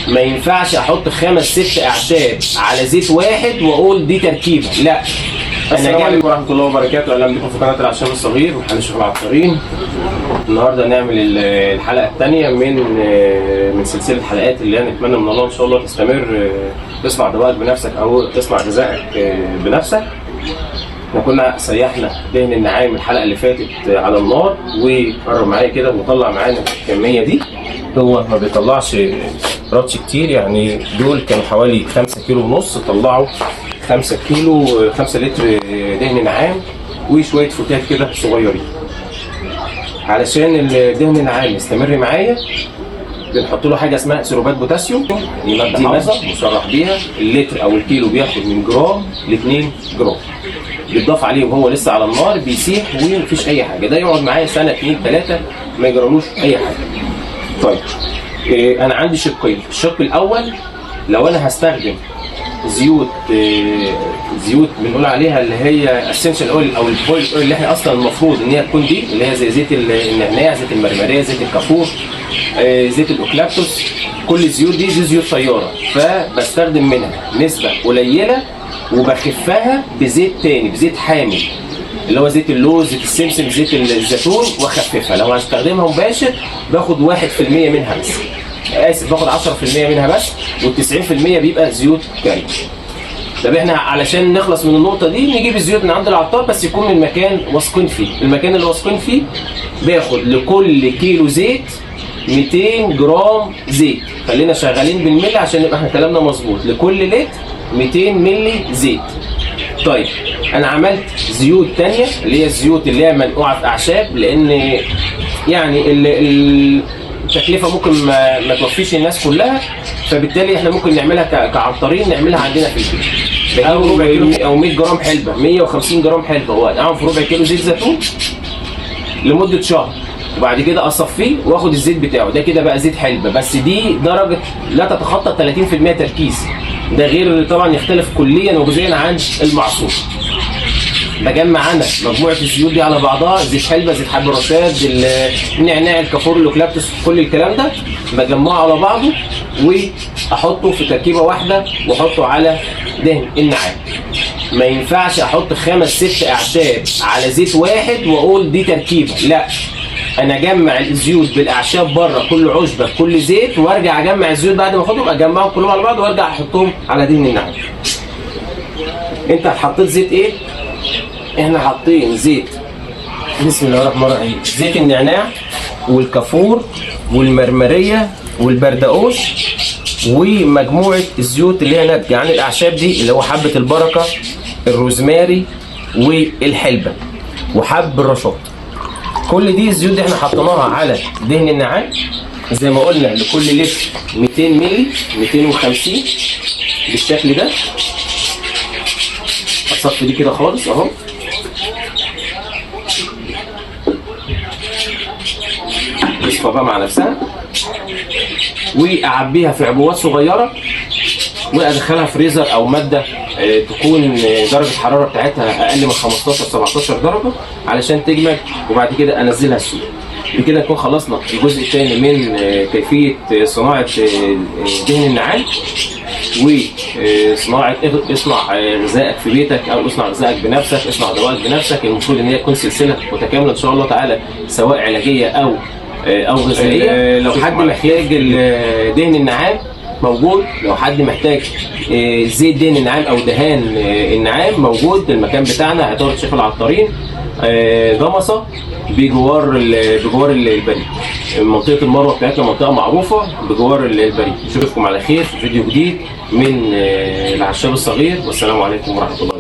ما ينفعش احط 5 6 اعشاب على زيت واحد واقول دي تركيبه، لا. السلام عليكم ورحمة الله وبركاته، اهلا بكم في قناة العشاب الصغير ومحل شغل العطارين. النهارده نعمل الحلقة الثانية من سلسلة حلقات اللي نتمنى من الله ان شاء الله تستمر، تصنع دوائك بنفسك او تصنع غذائك بنفسك. احنا كنا سيحنا دهن النعام الحلقة اللي فاتت على النار، وقرب معايا كده وطلع معانا الكمية دي. هو ما بيطلعش رطش كتير، يعني دول كانوا حوالي 5 كيلو ونص، طلعوا 5 كيلو 5 لتر دهن نعام وشوية فتات كده صغيرين. علشان الدهن النعام يستمر معايا بنحط له حاجة اسمها سيروبات بوتاسيوم، دي مادة حافظه مصرح بيها. اللتر او الكيلو بياخد من جرام ل 2 جرام، بيتضاف عليه وهو لسه على النار بيسيح ومفيش اي حاجة. ده يقعد معايا سنة 2 3 ما يجرالوش اي حاجة. طيب انا عندي شقين. الشق الاول لو انا هستخدم زيوت بنقول عليها اللي هي essential oil او ال oil oil اللي احنا اصلا المفروض ان هي تكون دي، اللي هي زي زيت النعناع، زيت المرمريه، زيت الكافور، زيت الاوكلابتوس، كل الزيوت دي زيوت طيارة، فبستخدم منها نسبه قليله وبخفها بزيت تاني، بزيت حامل اللي هو زيت اللوز، زيت السمسم، زيت الزيتون، واخففها. لو هستخدمها مباشر باخد 1% منها بس، اسف باخد 10% منها بس، وال90% بيبقى زيوت كاري. طب احنا علشان نخلص من النقطة دي نجيب الزيوت من عند العطار، بس يكون من مكان واثقين فيه. المكان اللي واثقين فيه باخد لكل كيلو زيت 200 جرام زيت. خلينا شغالين بالملي عشان نبقى احنا كلامنا مظبوط. لكل لتر 200 ملي زيت. طيب انا عملت زيوت تانية اللي هي الزيوت اللي هي منقوعة في اعشاب، لان يعني التكلفة ممكن ما توفيش الناس كلها، فبالتالي احنا ممكن نعملها كعطارين، نعملها عندنا في البيت. او ربع كيلو او 100 جرام حلبة، 150 جرام حلبة، وانقعهم في ربع كيلو زيت زيتون لمدة شهر، وبعد كده اصفيه واخد الزيت بتاعه. ده كده بقى زيت حلبة، بس دي درجه لا تتخطى 30% تركيز. ده غير طبعا يختلف كليا وجزئيا عن المعصور. بجمع انا مجموعة الزيوت دي على بعضها، زيت حلبة، زيت حب الرشاد، النعناع، الكافور، الاوكلابتوس، كل الكلام ده بجمعه على بعضه واحطه في تركيبه واحدة واحطه على دهن النعام. ما ينفعش احط 5 6 اعشاب على زيت واحد واقول دي تركيبه، لا. انا اجمع الزيوت بالاعشاب بره، كل عشبه كل زيت، وارجع اجمع الزيوت بعد ما اخدهم، اجمعهم كلهم على بعض وارجع احطهم على دهن النعام. انت حطيت زيت ايه؟ احنا حاطين زيت، بسم الله الرحمن الرحيم، زيت النعناع والكافور والمرمريه والبردقوش ومجموعة الزيوت اللي هي ناتجة عن الاعشاب دي، اللي هو حبه البركة، الروزماري، والحلبه، وحب الرشاد. كل دي الزيوت دي احنا حطيناها على دهن النعام زي ما قلنا، لكل لتر 200 مللي 250 بالشكل ده. اصفي دي كده خالص اهو. تصفى بقى مع نفسها، واعبيها في عبوات صغيرة وادخلها فريزر او مادة تكون درجه الحرارة بتاعتها اقل من 15 17 درجه علشان تجمد، وبعد كده انزلها السوق. بكده نكون خلصنا الجزء الثاني من كيفية صناعة دهن النعام وصناعة اصنع غذائك في بيتك او اصنع غذائك بنفسك، اصنع دوائك بنفسك. المفروض ان هي تكون سلسلة متكاملة ان شاء الله تعالى، سواء علاجية او غذائية. لو حد محتاج دهن النعام موجود، لو حد محتاج زيت دهن النعام او دهان النعام موجود. المكان بتاعنا عطاره شيخ العطارين، جمصه، بجوار البريد، منطقة المروة بتاعتنا، منطقة معروفة بجوار البريد. نشوفكم على خير في فيديو جديد من العشاب الصغير، والسلام عليكم ورحمة الله.